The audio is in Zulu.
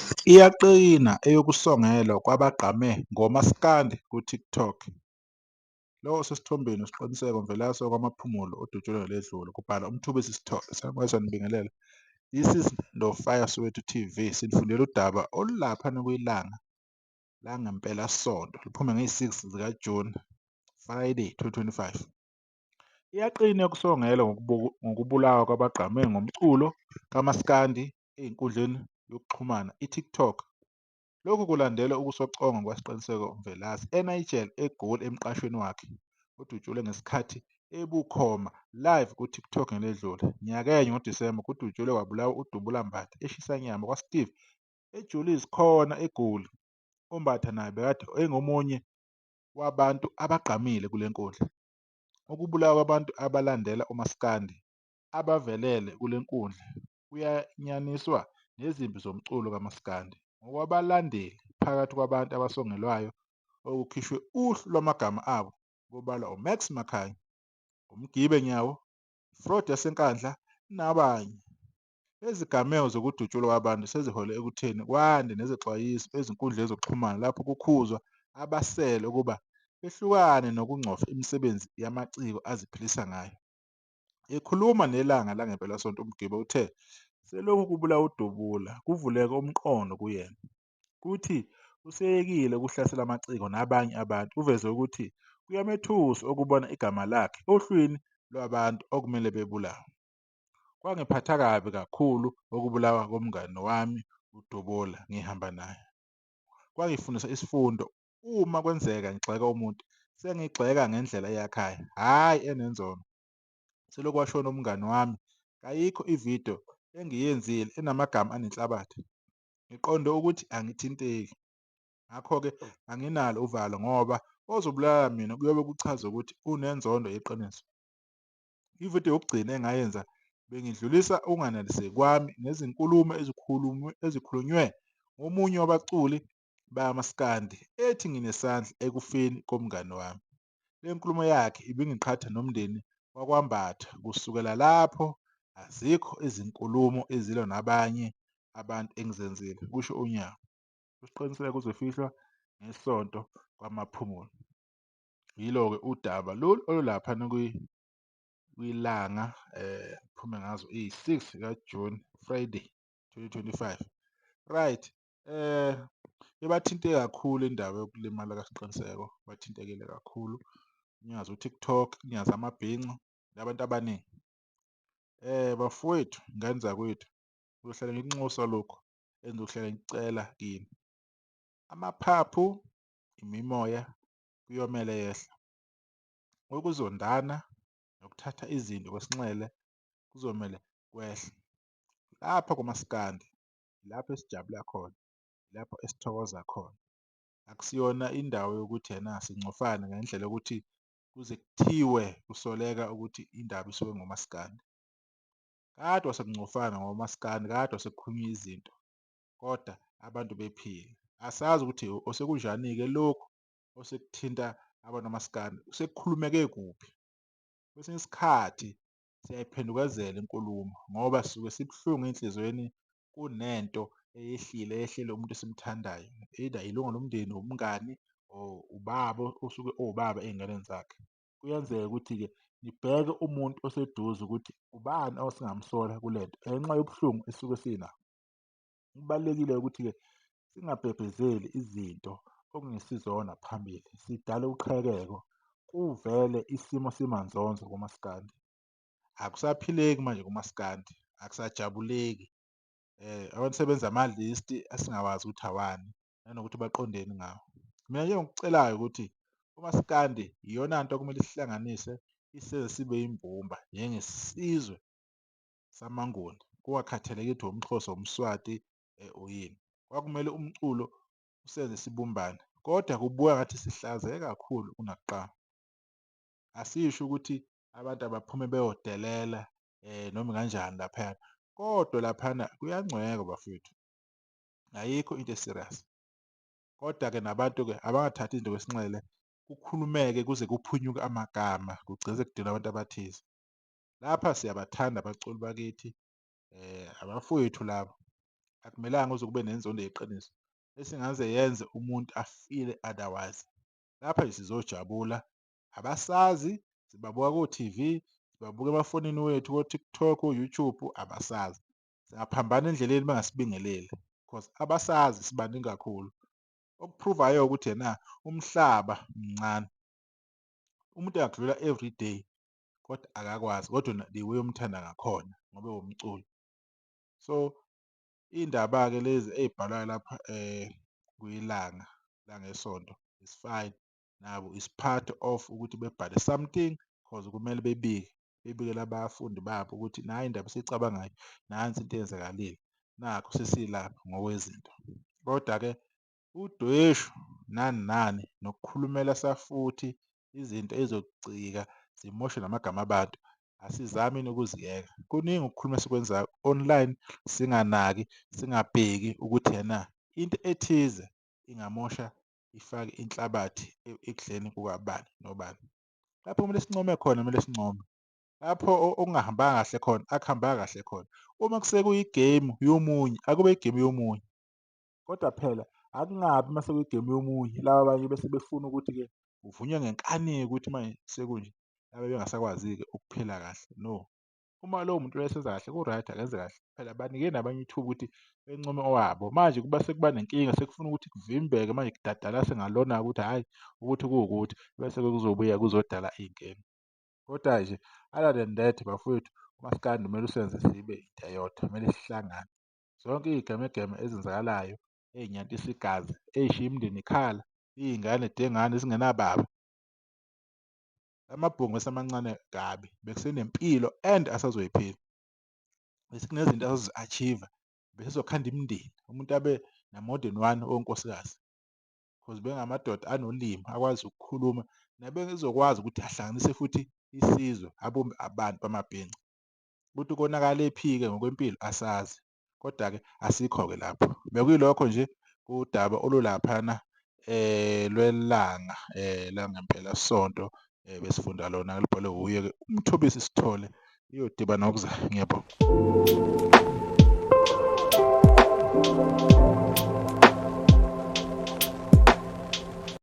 Iyaqina eyokusongelwa kwabagqame ngomaskandi kuTikTok. Lo osesithombeni uSiqiniseko Mvelase waKwaMaphumulo odutshulwe ngeledlule, kubhala uMthobisi Sithole. Sanibonga, siyanibingelela. This is Ndofaya Soweto TV. Sinifundela udaba olulaphana kwiLANGA Langempelasonto, liphume ngeyi-6 zikaJuni, Friday 2025. Iyaqina eyokusongelwa ngokubulawa kwabagqame ngomculo kamaskandi enkundleni yokuxhumana iTikTok. Lokhu kulandela ukusocongwa kukaSiqiniseko Mvelase eNigel eGoli emqashweni wakhe, odutshulwe ngesikhathi ebukhoma live kuTikTok ngeledlule. Nyakenye ngoDisemba kudutshulwe kwabulawa uDubula Mbatha eShisanyama kwaSteve eJulius khona eGoli. UMbatha naye bekade engomunye wabantu abagqamile kule nkundla. Ukubulawa kwabantu abalandela umaskandi abavelele kule nkundla kuyanyaniswa nezimpi zomculo kamaskandi. Ngokwabalandeli, phakathi kwabantu abasongelwayo okukhishwe uhlu lwamagama abo kubalwa uMax Makhanya, uMgibe Nyawo, iFraud yaseNkandla nabanye. Lezi zigameko zokudutshulwa kwabantu seziholele ekutheni kwande nezexwayiso ezinkundleni zokuxhumana lapho kukhuzwa abasele ukuba behlukane nokungcofa imisebenzi yamaciko aziphilisa ngayo. Ekhuluma neLANGA Langempelasonto uMgibe uthe selokhu kubulawe uDubula kuvuleke umqondo kuyena, futhi useyekile ukuhlasela amaciko nabanye abantu. Uveze ukuthi kuyamethusa ukubona igama lakhe ohlwini lwabantu okumele bebulawe. Kwangiphatha kabi kakhulu ukubulawa komngani wami uDubula ngihamba naye. Kwangifundisa isifundo uma kwenzeka ngigxeka umuntu sengigxeka ngendlela eyakhayo, hhayi enenzondo. Selokhu kwashona umngani wami kayikho ividiyo engiyenzile enamagama anenhlabathi. Ngiqonde ukuthi angithinteki. Ngakho-ke anginalo uvalo ngoba ozobulala mina kuyobe kuchaza ukuthi unenzondo yeqiniso. Ividiyo yokugcina engayenza bengidlulisa ukunganeliseki kwami ngezinkulumo ezikhulunywe ngomunye wabaculi bamaskandi ethi nginesandla ekufeni komngani wami. Le nkulumo yakhe ibingiqhatha nomndeni wakwaMbatha. Kusukela lapho azikho izinkulumo ezilwa nabanye abantu engizenzile, kusho uNyawo. Usiqiniseko uzofihlwa ngeSonto KwaMaphumulo. Yilo-ke udaba lolu olulaphana kwiLANGA phume ngazo iyi-6 kaJuni Friday 2025. Right, ibathinte kakhulu indaba yokulimala kaSiqiniseko, bathintekile kakhulu. Unyazi uTikTok, unyazi amabhinca nabantu abaningi. Bafowethu, ngane zakwethu, ngizohlale ngikunxusa lokhu engizohlale ngikucela kini. Amaphaphu, imimoya kuyomele yehle. Ukuzondana nokuthatha izinto kwesinxele kuzomele kwehle. Lapha kumaskandi lapho esijabula khona, lapho esithokoza khona. Akusiyona indawo yokuthi ena singcofane ngendlela yokuthi kuze kuthiwe kusoleka ukuthi indaba isuke ngomaskandi. Kade kwasekuncofana ngomaskandi, kade kwasekukhulunywa izinto kodwa abantu bephila. Asazi ukuthi osekunjani-ke lokhu osekuthinta abantu bamaskandi, sekukhulumeke kuphi. Kwesinye isikhathi siyayiphendukezela inkulumo ngoba sisuke sibuhlungu ey'nhliziyweni kunento eyehlile eyehlele umuntu esimthandayo, either ilunga lomndeni, umngani or ubaba osuke ewubaba ey'nganeni zakhe. Kuyenzeka ukuthi-ke nibheke umuntu oseduze ukuthi ubani osingamsola kule nto ngenxa yobuhlungu esisuke sinabo. Kubalulekile ukuthi-ke singabhebhezeli izinto okungesizona phambili, sidale uqhekeko kuvele isimo simanzonzo kumaskandi. Akusaphileki manje kumaskandi, akusajabuleki. Abantu sebenza ama-list esingawazi ukuthi awani nanokuthi baqondeni ngawo. Mina nje engikucelayo ukuthi umaskandi iyona nto okumele isihlanganise isenze sibe imbumba njengesizwe samaNguni kungakhathalekile ukuthi umXhosa, umSwati, uyini. Kwakumele umculo usenze sibumbane kodwa kubukeka ngathi sihlazeke kakhulu kunakuqala. Asisho ukuthi abantu abaphume beyodelela noma kanjani laphayana kodwa laphana kuyancwekwa bafowethu, ayikho into e-serious. Kodwa-ke nabantu-ke abangathathi izinto kwesinxele kukhulumeke kuze kuphunyuke amagama kugcine sekudinwa abantu abathize. Lapha siyabathanda abaculi bakithi abafowethu laba. Akumelanga kuze kube nenzondo yeqiniso esingaze yenze umuntu afile otherwise. Lapha nje sizojabula, abasazi sibabuka ko-T_V, sibabuka emafonini wethu ko-TikTok, o-YouTube, abasazi. Singaphambana endleleni bangasibingeleli cause abasazi sibaningi kakhulu. Okuphruvayo ukuthi ena umhlaba mncane, umuntu engakudlula everyday kodwa akakwazi kodwa wena the way omthanda ngakhona ngoba ewumculo. So iy'ndaba-ke lezi ey'bhalwayo lapha kwiLanga Langesonto is fine, nabo is part of ukuthi bebhale something cause kumele bebike, bebikele abafundi babo ukuthi nayi indaba esiyicabangayo, nansi into eyenzakalile, nakhu sesilapha ngokwezinto. Koda-ke udweshu nani nani nokukhulumela safuthi izinto ey'zokucika zimoshe namagama abantu, asizameni ukuziyeka. Kuningi ukukhuluma esikwenzayo online singanaki, singabheki ukuthi ena into ethize ingamosha ifake inhlabathi ekudleni kukabani nobani. Lapho kumele sincome khona kumele sincome, lapho okungahambanga kahle khona akuhambanga kahle khona. Uma kusekuyigemu yomunye akube igemu yomunye, kodwa phela akungabi uma sekuyigemu yomunye laba abanye bese befuna ukuthi-ke kuvunywe ngenkani-ke ukuthi manje sekunje, abe bengasakwazi-ke ukuphila kahle, no. Uma lowo muntu loyo esenza kahle ku-right akenze kahle, phela banikeni nabanye ithuba ukuthi bencome owabo. Manje kuba sekuba nenkinga sekufuna ukuthi kuvimbeke manje kudadalase ngalona-ke ukuthi hhayi ukuthi kuwukuthi bese-ke kuzobuya kuzodala iy'nkinga. Koda nje other than that bafowethu, umaskandi kumele usenze sibe into eyodwa, kumele sihlangane. Zonke iy'gemegeme ezenzakalayo ey'nyantisa igazi, ey'shiya imindeni ikhala, iy'ngane dengane ezingenababa, amabhongo esemancane kabi bekusenempilo and asazoyiphila. Bese kunezinto asazozi-achieve-a, besizokhanda imindeni, umuntu abe na-more than one onkosikazi cause bengamadoda anolimi akwazi ukukhuluma nabezokwazi ukuthi ahlanganise futhi isizwe abumbe abantu bamabhinca. Ukuthi konakalephi-ke ngokwempilo asazi, kodwa-ke asikho-ke lapho. Bekuyilokho nje udaba olulaphana lwelanga langempelasonto besifunda lona libhalwe wuye-ke uMthobisi Sithole iyodibana ngokuzayo ngiyabonga.